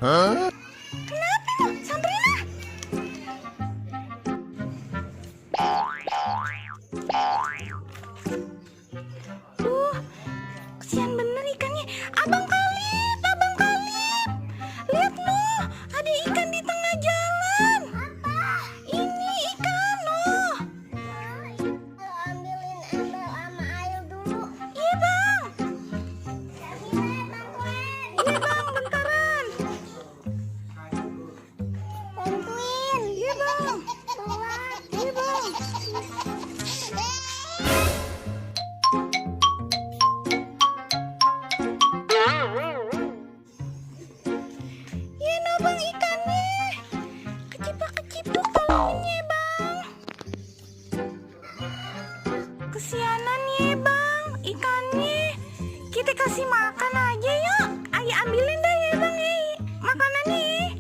Kenapa lo, Sabrina? Kesian bener ikannya. Abang Kalib, Abang Kalib. Lihat lo, ada ikan di tengah jalan. Ini ikan lo. Ambil sama air dulu. Iya bang. Bantuin. Iya bang, bentaran. Bantuin. Iya bang. Tolong. Iya bang. Iya no bang ikannya. Kecipak-kecipuk tolongin ya bang. Kesianan ya bang ikannya. Kita kasih makan aja yuk. Ayo ambilin dah ya bang ya. Makanannya.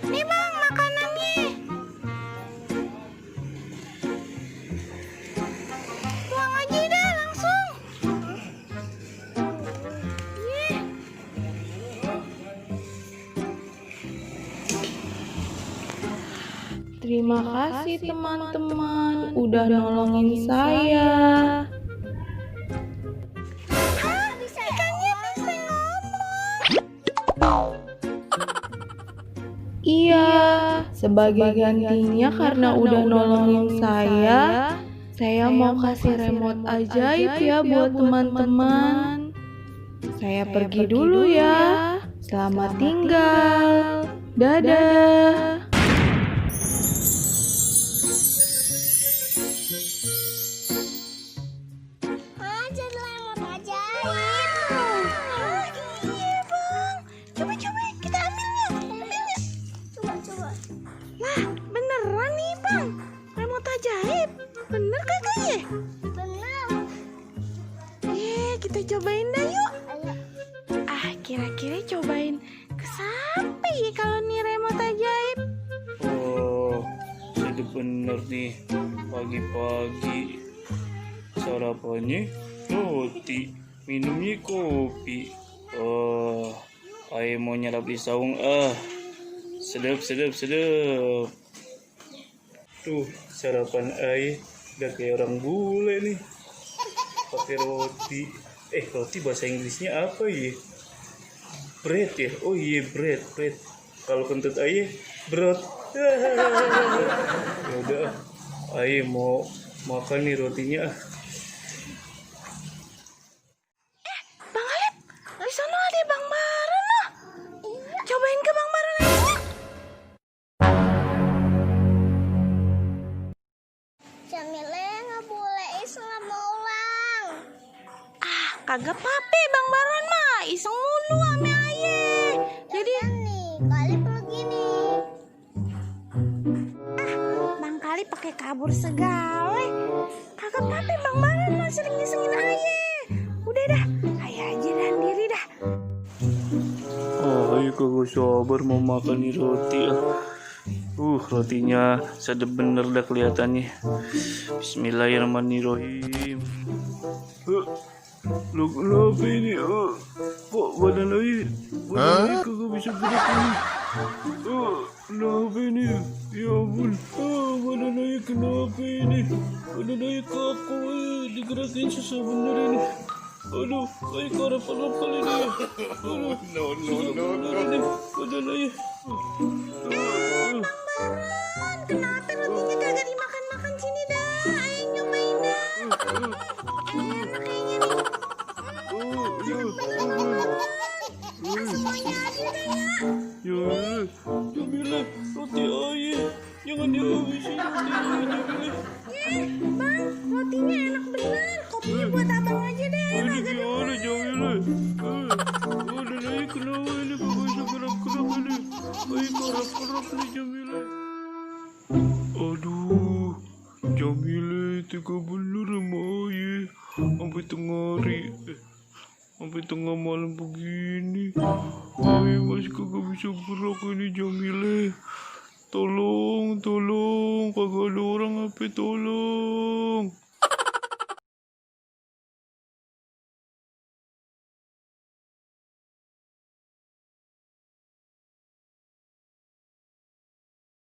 Nih bang makanannya. Buang aja dah langsung. Iya. Terima kasih teman-teman udah nolongin saya. Ikannya bisa ngomong. Iya, sebagai gantinya karena udah nolongin saya mau kasih remote ajaib ya buat teman-teman. Saya pergi dulu ya. Selamat tinggal. Dadah. Jadi lemot aja. Iya bang. Coba kita ambilnya. Coba. Lah beneran nih bang. Remote ajaib. Bener kagak ya? Benar. Kita cobain dah yuk. Ayo. Kira-kira cobain kesampe ya kalau nih remote ajaib. Oh, sudah bener nih. Pagi-pagi sarapannya roti, minumnya kopi. Oh, ayah mau nyarap di saung. Sedap. Tuh, sarapan ayah udah kayak orang bule nih. Pakai roti. Roti bahasa Inggrisnya apa ya? Bread ya? Oh iya, bread. Kalau kentut ayah, brot. Ya udah, ayah mau makan nih rotinya. Bang Alip, di sana ada Bang Baran loh. Cobain ke Bang Baran aja. Jamile nggak boleh iseng sama ulang. Kagak pape Bang Baran mah iseng mulu ame ayah. Jadi Nih, kali pergi nih. Bang Kali pakai kabur segala. Kagak pape Bang Baran mah sering ngisengin ayah. Udah dah, ayah aja dan diri dah. Ayah kagak sabar mau makan nih roti. Rotinya sedap bener dah kelihatannya. Bismillahirrahmanirrahim. Lo kenapa ini? Kok badan ayah kagak bisa gerak ini? Kenapa ini? Ya ampun, badan ayah kenapa ini? Badan ayah kaku, digerakin susah bener ini. Aduh, ayah karapal ini. Aduh, no. Badan ayah. Kenapa rotinya kagak dimakan sini dah? Ayah nyobain dah. Enak kayaknya nih. Semuanya aja dah ya. Jamila, roti ayah. Jangan dihabisin roti ayah, Jamila. Bang, rotinya enak bener. Kopinya buat abang aja deh. Aduh, gimana Jamila? Dan ayah kenapa ini kagak bisa gerak-gerak ini? Ayah karap-karap nih Jamila. Aduh, Jamila tega bener sama ayah. Sampai tengah hari, sampai tengah malam begini, ayah masih kagak bisa gerak ini Jamila. Tolong, kagak ada orang apa tolong.